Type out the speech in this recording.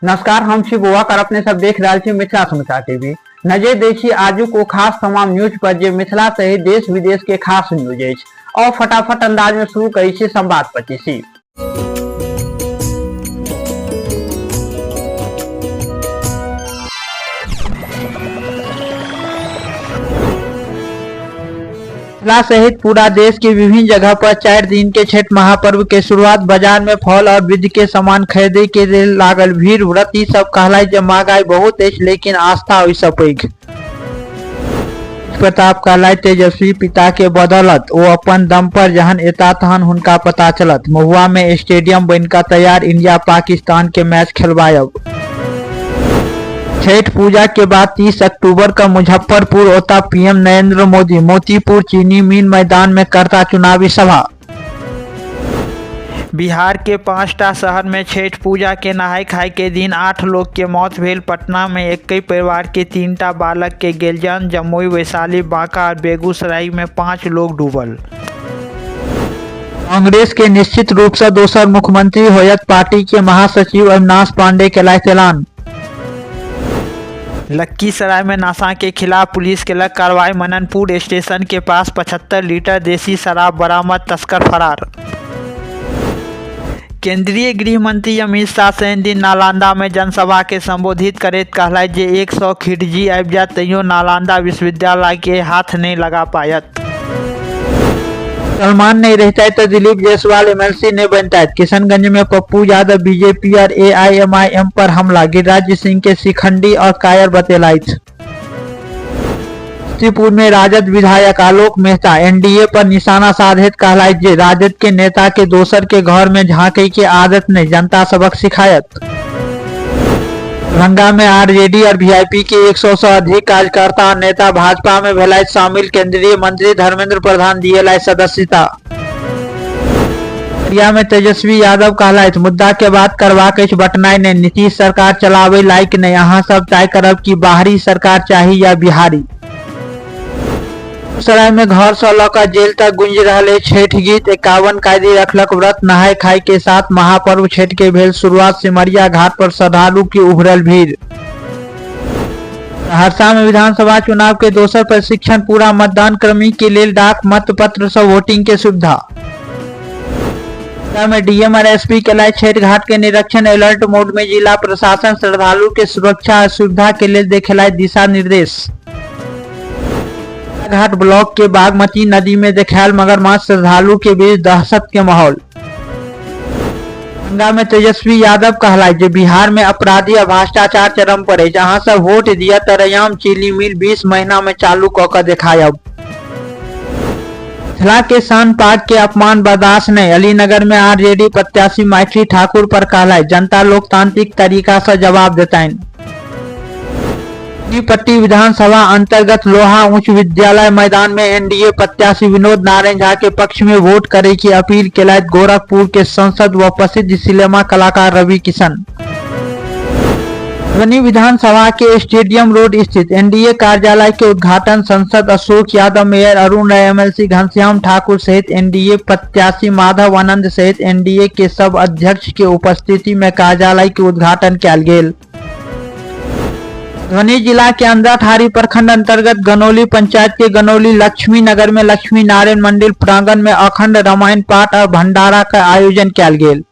नमस्कार, हम छी बौआ और अपने सब देख रहल छी मिथिला समाचार टीवी। नजर दै छी आजुक ओ खास तमाम न्यूज पर जे मिथिला सहित देश विदेश के खास न्यूज अछि। और फटाफट अंदाज में शुरू करै छी संवाद पच्चीसी। मिथिला सहित पूरा देश के विभिन्न जगह पर 4 दिन के छठ महापर्व के शुरुआत। बाजार में फल और विध के सामान खरीदे के लेल लागल भीड़। व्रती सब कहला जे महंगाई बहुत अछि, लेकिन आस्था ओहिसँ पैघ। प्रताप कहला तेजस्वी पिता के बदौलत ओ अपन दम पर जहन एता तहन हुनका पता चलत। महुआ में स्टेडियम बनकर तैयार, इंडिया पाकिस्तान के मैच खेलवायब। छठ पूजा के बाद 30 अक्टूबर का मुजफ्फरपुर होता पीएम नरेंद्र मोदी। मोतीपुर चीनी मिल मैदान में करता चुनावी सभा। बिहार के 5टा शहर में छठ पूजा के नहाय खाय के दिन 8 लोग के मौत भेल। पटना में एक ही परिवार के 3टा बालक के गेल जान। जमुई, वैशाली, बांका और बेगूसराय में 5 लोग डूबल। कांग्रेस के निश्चित रूप से दोसर मुख्यमंत्री होयत, पार्टी के महासचिव अविनाश पांडे केलथि ऐलान। लखीसराय में नशा के खिलाफ पुलिस केलक कार्रवाई। मननपुर स्टेशन के पास 75 लीटर देसी शराब बरामद, तस्कर फरार। केंद्रीय गृह मंत्री अमित शाह शनि दिन नालंदा में जनसभा के संबोधित करैत कहलथि जे 100 खिड़जी आबि जायत तैयो नालंदा विश्वविद्यालय के हाथ नहीं लगा पायत। सलमान नहीं रहता तो दिलीप जायसवाल एमएलसी नहीं बनता। किशनगंज में पप्पू यादव बीजेपी और एआईएमआईएम पर हमला, गिरिराज सिंह के शिखंडी और कायर बतेलाइत। समस्तीपुर में राजद विधायक आलोक मेहता एनडीए पर निशाना साधैत कहलथि जे राजद के नेता के दोसर के घर में झांके के आदत नहीं, जनता सबक सिखायत। दरभंगा में आरजेडी और वीआईपी के 100 से अधिक कार्यकर्ता और नेता भाजपा में भेलथि शामिल। केंद्रीय मंत्री धर्मेंद्र प्रधान दिए सदस्यता। अररिया में तेजस्वी यादव कहलथि मुद्दा के बात करबाक अछि, बटनाइ नहि। नीतीश सरकार चलाबै लायक नहि, अहाँ सब तय करब कि बाहरी सरकार चाही या बिहारी। बेगूसराय में घर से लऽ कऽ जेल तक गूंज रहल अछि छठ गीत। 51 कैदी रखलक व्रत, नहाय खाय के साथ महापर्व छठ के भेल शुरुआत। सिमरिया घाट पर श्रद्धालु की उभरल भीड़। सहरसा में विधानसभा चुनाव के दोसर प्रशिक्षण पूरा, मतदान कर्मी के लेल डाक मत पत्र से वोटिंग के सुविधा। में डीएम और एसपी के लाए छठ घाट के निरीक्षण, अलर्ट मोड में जिला प्रशासन श्रद्धालु के सुरक्षा और सुविधा के लिए देखेलाय दिशा निर्देश। घाट ब्लॉक के बागमती नदी में देखायल मगरमच्छ, श्रद्धालु के बीच दहशत के माहौल। दरभंगा में तेजस्वी यादव कहला जे बिहार में अपराधी और भ्रष्टाचार चरम पर अछि, अहाँ सब वोट दिया त रैयाम चीनी मिल 20 महीना में चालू क के देखायब। मिथिला के शान पाग के अपमान बर्दाश्त नहीं, अलीनगर में आरजेडी प्रत्याशी मैथिली ठाकुर पर कहला जनता लोकतांत्रिक तरीका से जवाब देतनि। पट्टी विधानसभा अंतर्गत लोहा उच्च विद्यालय मैदान में एनडीए प्रत्याशी विनोद नारायण झा के पक्ष में वोट करे की अपील केलथि गोरखपुर के सांसद व प्रसिद्ध सिनेमा कलाकार रवि किशन। मधुबनी विधानसभा के स्टेडियम रोड स्थित एनडीए कार्यालय के उद्घाटन सांसद अशोक यादव, मेयर अरुण राय, एमएलसी घनश्याम ठाकुर सहित एनडीए प्रत्याशी माधव आनंद सहित एनडीए के सब अध्यक्ष के उपस्थिति में कार्यालय के उद्घाटन कयल गेल। मधुबनी जिला के अंधराठाढ़ी प्रखंड अंतर्गत गनौली पंचायत के गनौली लक्ष्मी नगर में लक्ष्मी नारायण मंदिर प्रांगण में अखंड रामायण पाठ और भंडारा का आयोजन कयल गेल।